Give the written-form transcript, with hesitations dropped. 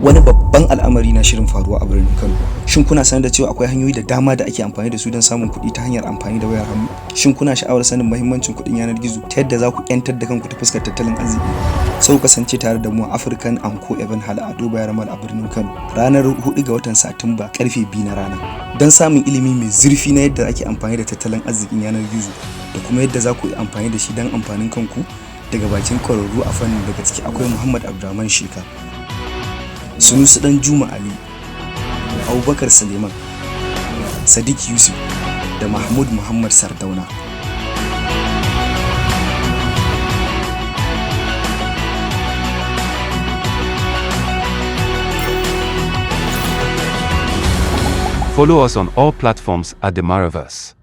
Wani babban al'amari na shirin faruwa a birnin Kano. Shin kuna sanar da cewa akwai hanyoyi da dama da ake amfani da su don samun kuɗi ta hanyar amfani da wayar hannu? Shin kuna sha'awar sanin mahimmancin kuɗin yanar gizo ta yadda za ku 'yantar da kanku ta fuskar tattalin arziki? Sai ku kasance tare da mu a African Anko Event Hall a Ado Bayero Mall a birnin Kano ranar 4 ga watan Satumba, karfe 2 na rana, don samun ilimi mai zurfi na yadda ake amfani da tattalin arzikin yanar gizo da kuma yadda za ku yi amfani da shi don amfanin kanku daga bakin kwararru a fannin. Daga ciki akwai Muhammad Abdulrahman Sheka, Sunusi Dan Juma Ali, Abubakar Suleiman, Sadiq Yusuf da Mahmud Muhammad Sardauna. Follow us on all platforms at The Maraverse.